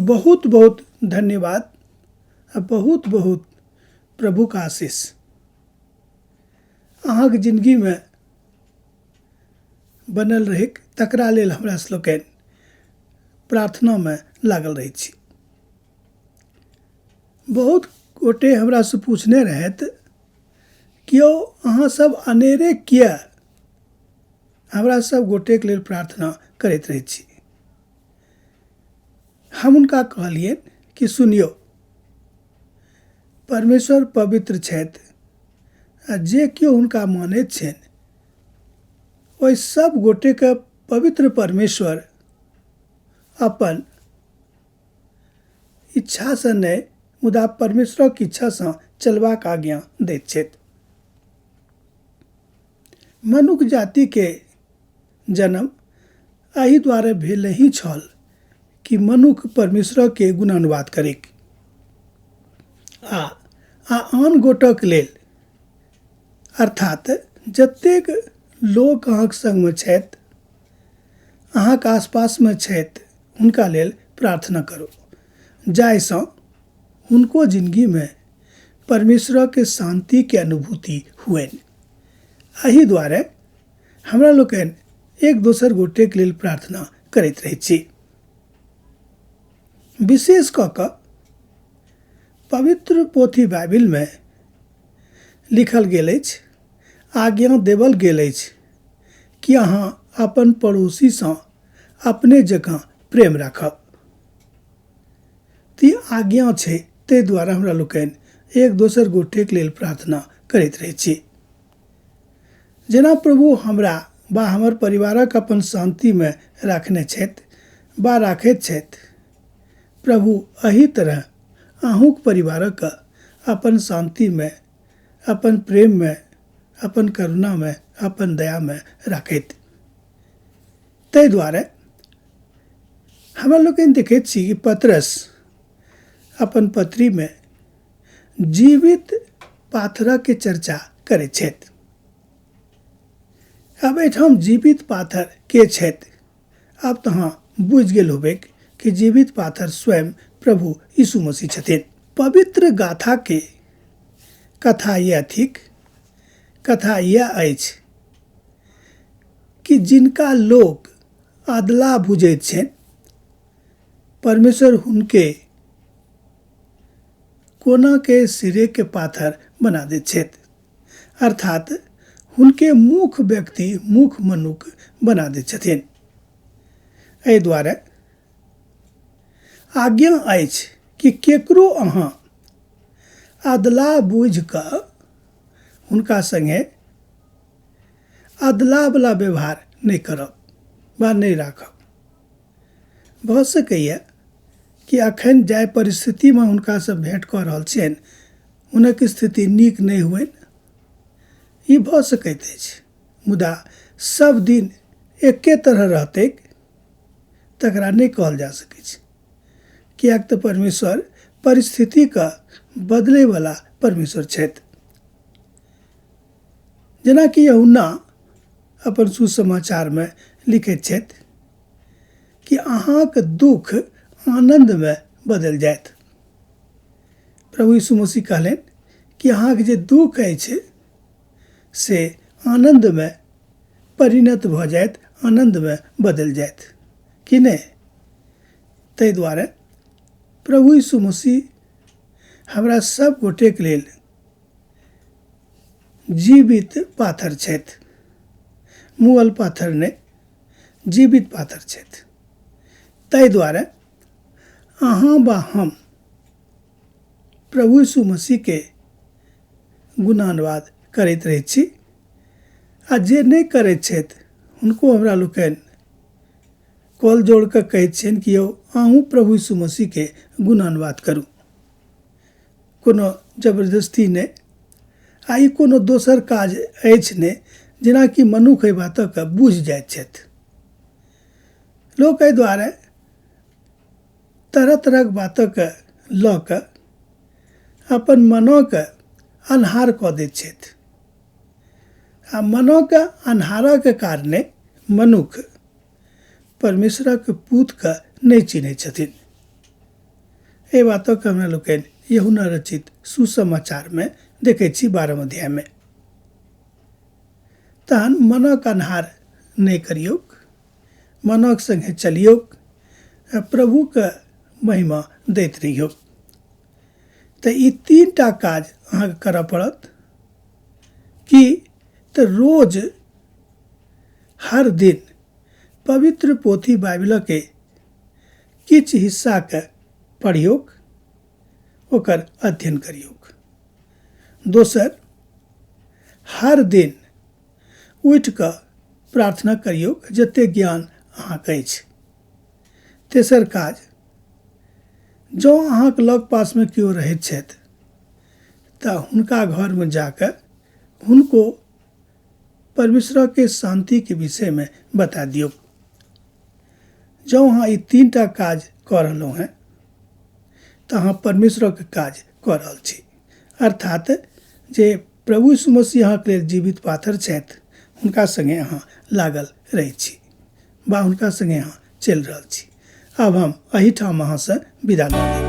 बहुत बहुत धन्यवाद आ बहुत बहुत प्रभुक आशीष अहाँके जिनगीमे बनल रहैक तकरा लेल हमरा लोकनि प्रार्थनामे लागल रहै छी। बहुत गोटे हमरासँ पूछने रहथि कि यौ अहाँ सब अनेरे किया हमरा सब गोटेके लेल प्रार्थना करैत रहै छी। हम हुनका कहलियनि कि सुनियौ, परमेश्वर पवित्र छथि आ जे केओ हुनका मानैत छनि ओहि सब गोटेके पवित्र परमेश्वर अपन इच्छासँ नहि मुदा परमेश्वरक इच्छासँ चलबाक आज्ञा दैत छथि। मनुख जातिके जन्म एहि दुआरे भेल ही छल कि मनुख परमेश्वरके गुणानुवाद करैक आ आन गोटक लेल, अर्थात जतेक लोक अहाँके सङ्गमे छथि, अहाँके आसपासमे छथि, हुनका लेल प्रार्थना करू जाहिसँ हुनको जिनगीमे परमेश्वरके शान्तिके अनुभूति हुअनि। एहि दुआरे हमरा लोकनि एक दोसर गोटेके लेल प्रार्थना करैत रहै छी। विशेष कऽ कऽ पवित्र पोथी बाइबिलमे लिखल गेल अछि, आज्ञा देवल गेल अछि कि अहाँ अपन पड़ोसीसँ अपने जकाँ प्रेम राखब। तऽ ई आज्ञा छै, ताहि दुआरे हमरा लोकनि एक दोसर गोटेके लेल प्रार्थना करैत रहै छी। जेना प्रभु हमरा वा हमर परिवारक अपन शान्तिमे राखने छथि वा राखैत छथि, प्रभु एहि तरह अहूँक परिवारक अपन शान्तिमे, अपन प्रेममे, अपन करुणामे, अपन दयामे राखैत। ताहि दुआरे हमरा लोकनि देखैत छी कि पतरस अपन पत्रीमे जीवित पाथरक चर्चा करैत छथि। आब एहिठाम जीवित पाथर के छथि? आब तऽ अहाँ बुझि गेल होबैक कि जीवित पाथर स्वयं प्रभु यीशु मसीह छथिन। पवित्र गाथाके कथा यैह थिक, कथा यैह अछि कि जिनका लोक अदला बुझैत छनि, परमेश्वर हुनके कोना के सिरे के पाथर बना दैत छथि, अर्थात हुनके मुख्य व्यक्ति, मुख्य मनुख बना दैत छथिन। एहि दुआरे आज्ञा अछि कि केकरो अहाँ अदला बुझि कऽ हुनका सङ्गे अदलावला व्यवहार नहि करब वा नहि राखब। भऽ सकैए कि अखन जाहि परिस्थितिमे हुनकासँ भेँट कऽ रहल छियनि हुनक स्थिति नीक नहि होइन, ई भऽ सकैत अछि, मुदा सब दिन एके तरह रहतैक तकरा नहि कहल जा सकैत छै, किएक तऽ परमेश्वर परिस्थितिके बदलैवला परमेश्वर छथि। जेनाकि यूहन्ना अपन सुसमाचारमे लिखैत छथि कि अहाँके दुःख आनन्दमे बदलि जायत। प्रभु यीशु मसीह कहलनि कि अहाँके जे दुःख अछि से आनन्दमे परिणत भऽ जायत, आनन्दमे बदलि जायत कि नहि। ताहि दुआरे प्रभु यीशु मसीह हमरा सब गोटेके लेल जीवित पाथर छथि, मुअल पाथर नहि, जीवित पाथर छथि। ताहि दुआरे अहाँ वा हम प्रभु यीशु मसीहके गुणानुवाद करैत रहै छी, आ जे नहि करैत छथि हुनको हमरा लोकनि कॉल जोड़ कऽ कहैत छियनि कि यौ अहूँ प्रभु यीशु मसीहके गुणानुवाद करू, कोनो जबरदस्ती नहि, आ ई कोनो दोसर काज अछि नहि, जेनाकि मनुख एहि बातके बुझि जाइत छथि। लोक एहि दुआरे तरह तरहक बातके लऽ कऽ अपन मनोके अन्हार कऽ दैत छथि, आ मनोके अन्हारके कारणे मनुख परमेश्वरक पूतके नहि चिन्है छथिन। एहि बातक हमरा लोकनि यहुना रचित सुसमाचारमे देखै छी 12 अध्यायमे। तहन मनक अन्हार नहि करियौक, मनक सङ्गे चलियौक, प्रभुके महिमा दैत रहियौक। तऽ ई 3टा काज अहाँके करऽ पड़त कि तऽ रोज हर दिन पवित्र पोथी बाइबिलके किछु हिस्साके पढ़ियौक, ओकर अध्ययन करियौक। दोसर, हर दिन उठि कऽ प्रार्थना करियौक जते ज्ञान अहाँके अछि। तेसर काज, जँ अहाँके लग पासमे केओ रहैत छथि तऽ हुनका घरमे जाकऽ हुनको परमेश्वरके शान्तिके विषयमे बता दियौ। जँ अहाँ ई 3टा काज कऽ रहलहुँ हेँ तऽ अहाँ परमेश्वरके काज कऽ रहल छी। अर्थात जे प्रभु यीशु मसीह अहाँके लेल जीवित पाथर छथि, हुनका सङ्गे अहाँ लागल रहै छी वा हुनका सङ्गे अहाँ चलि रहल छी। आब हम एहिठाम अहाँसँ विदा लऽ लेब।